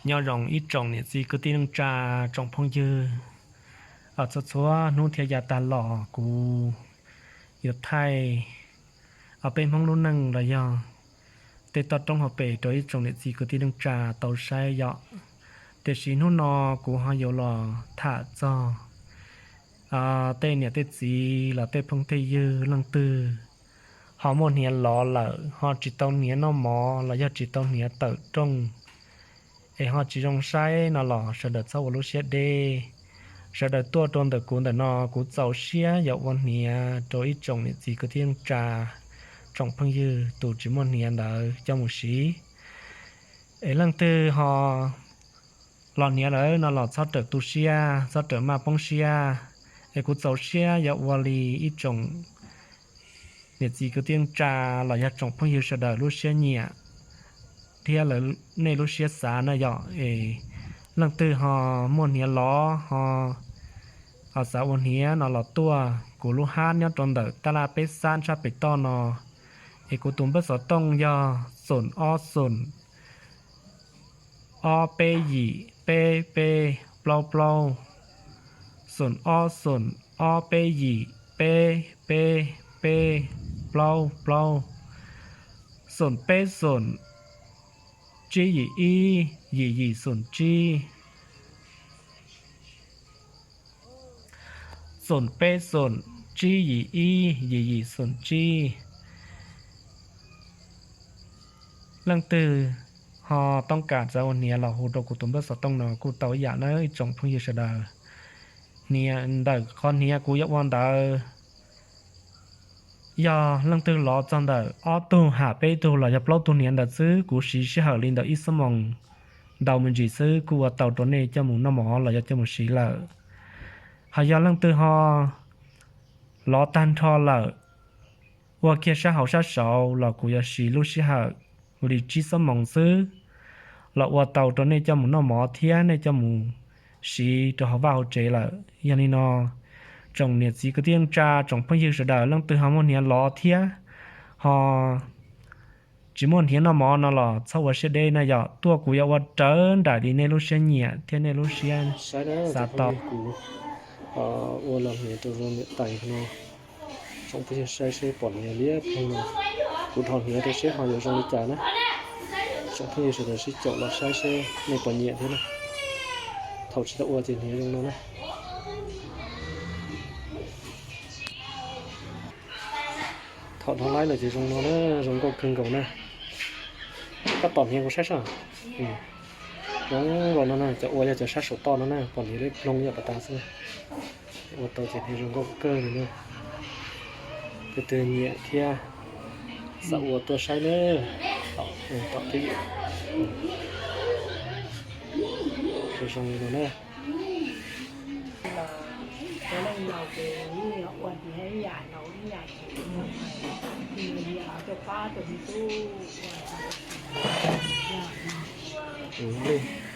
Nyob zoo ib tsoom niam txiv kwv tij neej tsa, tsoom phooj ywg, txhua txhua hnub thiab yav tag los kuv yuav thaij peb Hmoob lub neej los yog tej toj roob hauv pes rau ib tsoom niam txiv kwv tij neej tsa tau saib yom. Tiam sis hnub no kuv ho yuav los tham txog tej niam tej txiv los tej phooj tej ywg leej twg ho muaj hniav lov lawm ho tsis tau hniav noj mov los yog tsis tau hniav tawm rooj es ho tsis zoo saib no los sawv daws txhob ua lub siab deb. Sawv daws tuaj rau ntawm kuv ntawm no, kuv txaus siab yuav ua hniav rau ib tsoom niam txiv kwv tij neej tsa, tsoom phooj ywg tus tsis muaj hniav ntawd coj mus siv. Es leej twg ho los hniav lawm no los txhob rawm tu siab, txhob rawm maj poob siab. Es kuv txaus siab yuav ua li ib tsoom niam txiv kwv tij neej tsa los yog tsoom phooj ywg sawv daws lub siab nyiam thiab nej lub siab xav na yom. Es leej twg ho muaj hniav lov ho xav ua hniav no los tuaj kuv lub hab nyob rau ntawm tab laj peb xab tshaj pem toj no. Es kuv tus npawb xov tooj yog xoom ob xoom ob peb yim peb peb plaub plaub, xoom ob xoom ob peb yim peb peb peb plaub plaub, xoom peb xoom tsib yim ib yim yim xoom tsib, xoom peb xoom tsib yim ib yim yim xoom tsib. Leej twg ho toob kas txawv ua hniav los hu rau kuv tus npawb xov tooj no kuj tau ib yam na ib tsoom phooj ywg sawv daws. Hniav ntawm qhov hniav kuv yuav ua ntawd, yog leej twg lov txog ntawm ob tug ham peb tug los yog plaub tug hniav ntawd xwb, kuv siv sij hawm li ntawm ib xuab moos ntau me ntsis xwb kuj ua tau rau nej coj mus noj mov los yog coj mus siv lawm. Ho yog leej twg ho lov tag nrho lawm, ua kiag sab hauv sab saud los kuv yuav siv lub sij hawm li tsib xuab moos xwb los ua tau rau nej coj mus noj mov thiab nej coj mus siv rau hauv vaj hauv tsev lawm. Yog li no, tsoom niam txiv kwv tij neej tsa, tsoom phooj ywg sawv daws leej twg ho muaj hniav lov thiab ho tsis muaj hniav noj mov no los txhob ua siab deb na yom, tuaj kuv yuav ua raws nraim li nej lub siab nyiam thiab nej lub siab xav tau. Ua los hniav rau zoo niam tais no, tsoom phooj ywg saib seb pom hniav liab ploog no. Kuv dhos hniav rau seb ho yuav zoo li cas na. Tsoom phooj ywg sawv daws sib caum los saib seb nej puas nyiam thiab na. Thaum tsis tau ua ces hniav zoo no na. Thaum dhos laib lawm ces zoo no na, zoo nkauj kawg nkaus na. Koj tom hniav kuv saib seb. Zoo nkaus no na, cov ua yog cov sab saum toj no na, pom hniav liab ploog yam pas tas xwb. Ua tau ces hniav zoo nkauj kawg li na. Tus twg nyiam thiab xav ua tuaj saib na. Tom twb zoo li no na.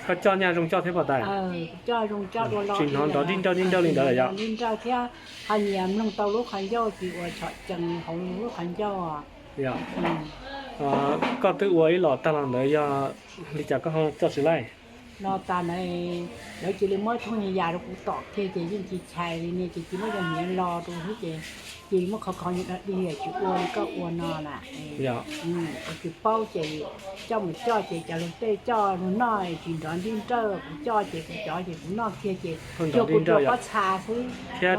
Koj coj nyaj zoo coj thiab pom tais? Tsis hnov nrov dib nrawj dib nrawj li ntawd yom? Ho nyias mloog tau lub qhov ncauj ces ua tshom cees hauv lub qhov ncauj. Koj twb ua ib los tag los ntawd yog li cas koj ho coj tsis laij? Los tas ntawd lawv cia li muab thooj yas rau kuv tom kiag ces yeej tsis chais li ne, ces cia muab cov hniav lo rau xwb ces cia li muab khov kho nyias dog dig tsis ua li koj ua no na. Kuv tsis paub ces coj mus coj ces cov luag tej coj luag noj tsis nrov nrib nrawj, kuv coj ces kuv cov ces kuv noj kiag ces cuag kuv rua pob txha xwb,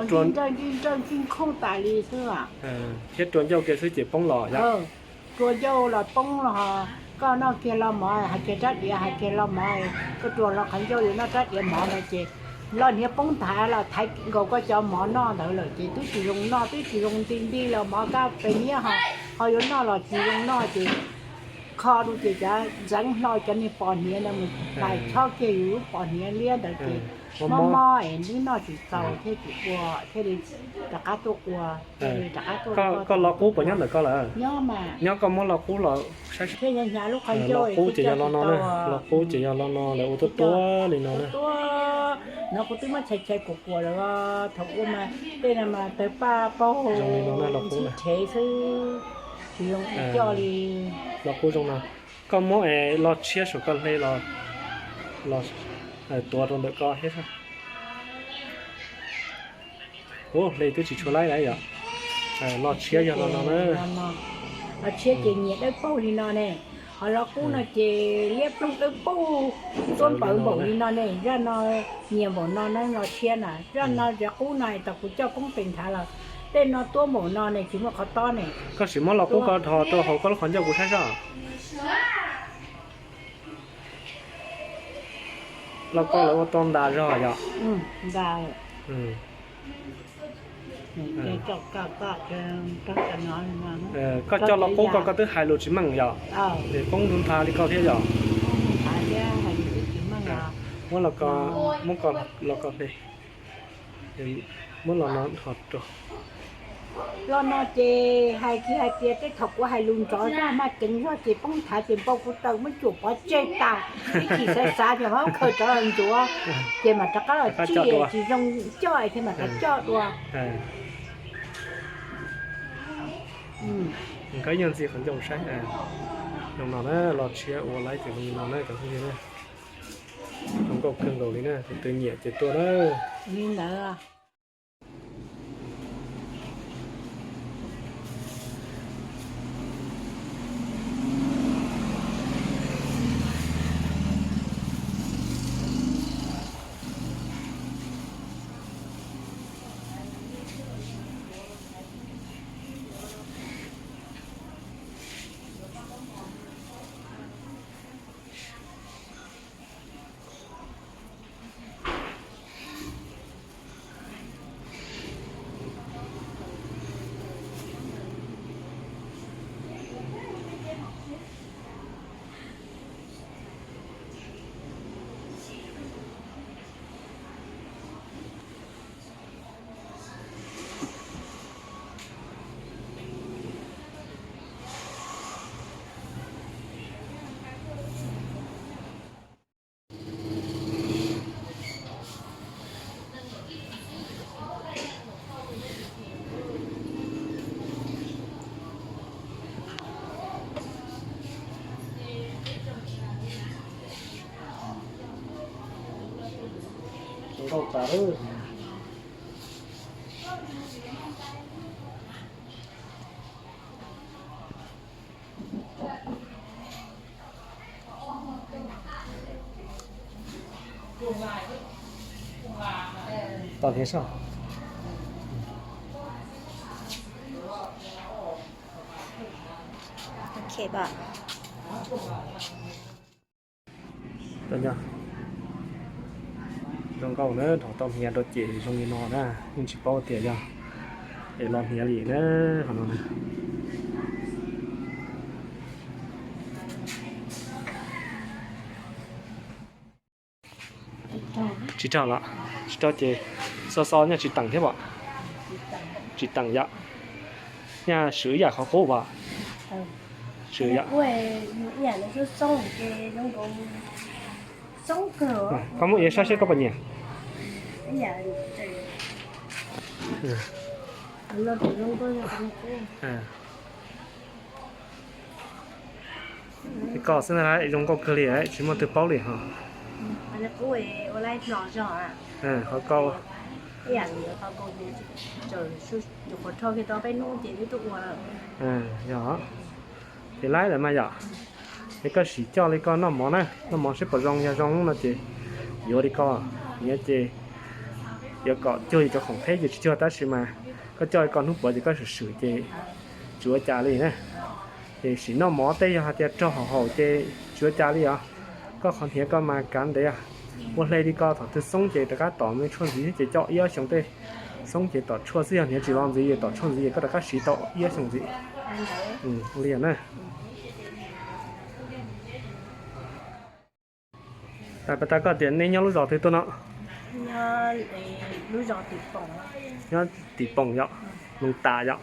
nrov nrib nrawj nrib nrawj ncej nkhooj tas li xwb. Thiab rua ncauj kiag xwb ces poob los yom? Rua ncauj los poob los, koj noj kiag los mov hais kiag rab diav hais kiag los mov, koj rua los qhov ncauj yuav noj rab diav mov no ces los hniav poob nthav los thaiv nkaus koj cov mov noj ntawd lawm ces twb tsis zoo noj twb tsis zoo nti nti los mov kab pes niab ho, ho yuav noj los tsis zoo noj ces kho rau ces cov ntxeev hlo cov niag pos hniav no mus tais chob kiag yus lub pos hniav liab ntawd ces mob mob es twb noj tsis txaus thiab tsis ua thiaj li rov qab tuaj ua. Koj los qub puas nyob ntawm koj lawm? Nyob koj muab los qub los saib. Los qub ces yog los no na, los qub ces yog los no lawv ua tuab tuab li no na. No kuv twb muab chais chais kuam kuam lawm, thaum ua mas tej no mas tawg paj paug ntsib rhev xwb, tsis zoo coj li. Los qub zoo no, koj muab es los tshiab saum koj hle los. Los tuav rau ntawm ko thiab. Ua, hle twb tsis tshua laib lawm yom. Los tshiab yog los no na. Los tshiab ces nyias dawb paug li no ne. Ho los qub no ces liab ploog dawb paug, tuab npawv npaum li no ne. Zaj no nyias npaum no na los tshiab na. Zaj no ces qub no tau kuv coj poob pes nthav lawm. Tej no tuab npaum no ne tsis muaj qhov tob ne. Koj sim muab los qub ko dhos rau hauv koj lub qhov ncauj kuv saib soj. Los koj lawv ua tau ntas zog yom? Koj coj los qub ko koj twb hais lus tsis meej yom? Es poob nthav li koj thiab yom? Muab los ko, muab los ko hle. Muab los no dhos rau. Los no ces hais kiag hais tias tej thaum kuv hais lus ntxov zog mas ceev zog ces poob nthav ces npau kuv taws muab cuam pov tseg tas, ib chim xav xav ces muab khaws rov los ntxuav, ces mam rov qab los tsim tsis zoo coj thiaj mam rov coj dua. Nkawd yeej ntxi qhov ncauj saib. Zoo no na, los tshiab ua laib ces zoo li no na cov phooj ywg na. Zoo nkauj kawg nkaus li na, tus twg nyiam ces tuaj na. Nkauj tas lawm. Tos thiab soj. Zoo nkauj na, dhos tau hniav rau ces zoo li no na, yeej tsis paub tias yog es los hniav li na, qhov no na. Tsis raug los? Tsis raug ces xo xo nyaj tsis teem thiab os. Tsis teem yom. Nyaj swv ib yam qhov qub os. Swv yom. Koj muab ua saib seb koj puas nyiam. Koj xwb na, zoo nkauj kawg li, tsis muaj twg paub li ho. Qhov koj yog ces laib lawm mas yom. Es koj sim coj li koj noj mov na, noj mov seb puas zoo, yog zoo no ces yuav li koj, nyiam ces yuav kom cuag li cov khoom qheb ces tsis cuag, tab sis mas koj coj li koj hnub puav ces koj swm swm ces tsis ua cas li na. Ces sim noj mov tej yog hais tias raug haum haum ces tsis ua cas li os. Koj qhov hniav koj mas kav ntev, ua hle li koj, thaum twg xoob ces rov qab tom me tshuaj ntxiv ces coj ib ob xyoos tej, xoob ces tom tshuaj xwb, yog hniav tsis los ntxiv es tom tshuaj ntxiv es koj rov qab siv tau ib ob xyoos ntxiv. Ua li na. Pas tas koj tias nej nyob lub zos twg tuaj no? Nyob Tim Poom yom, Moos Tas yom,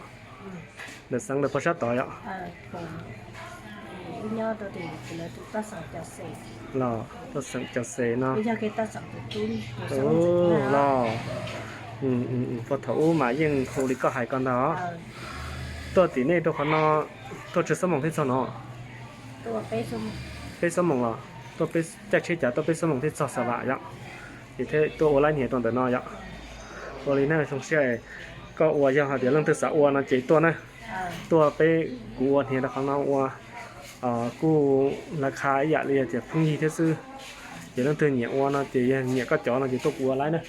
ntawm xeev ntawm pog sab tod yom. Los tuaj xeem Cau Xes no. Los, puag thaum ub mas yeej hu li koj hais ko ntag. Tuaj tim nej rau qhov no, tuaj tsawg xuab moos thiaj txog no? Peb xuab moos los? tuaj peb caij tsheb cav tuaj peb xuab moos thiaj txog Xa Vam yom. Ces thiaj tuaj ua laib nyias rau ntawm no yom. Ua li na, zoo siab. Koj ua yog hais tias leej twg xav ua no ces tuaj na, tuaj peb kuv ua hniav rau qhov no ua, kuj lawv qha ib yam li tias phooj ywg thiab xwb. Ces leej twg nyiam ua no ces yog nyiam koj cov no ces tuaj kuv ua laib na.